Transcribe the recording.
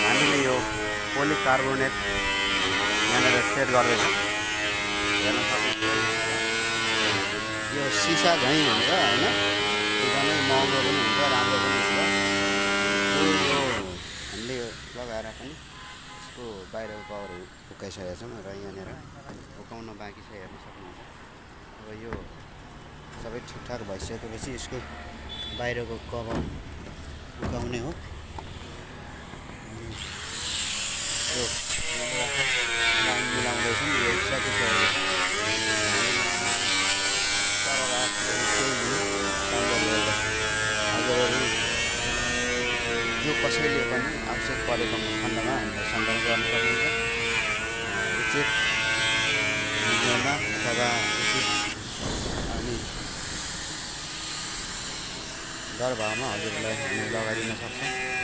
हामीले यो पोलिकार्बोनेट यहाँनिर सेट गर्दैछ, हेर्न सक्नुहुन्छ। यो सिसा झैँ हुन्छ होइन, एकदमै महँगो पनि हुन्छ, राम्रो पनि हुन्छ। यो हामीले लगाएर पनि यसको बाहिरको कभरहरू फुकाइसकेका छौँ र यहाँनिर फुकाउन बाँकी छ, हेर्न सक्नुहुन्छ। अब यो सबै ठिकठाक भइसकेपछि यसको बाहिरको कभर फुकाउने हो। यो लाइन मिलाउँदैछौँ, यो सकिसकेको छ। जो कसैले पनि आवश्यक परेको खण्डमा हामीले सम्पर्क गर्न सक्नुहुन्छ। उचित मूल्यमा अथवा उचित अनि दर भावमा हजुरलाई हामी लगाइदिन सक्छौँ।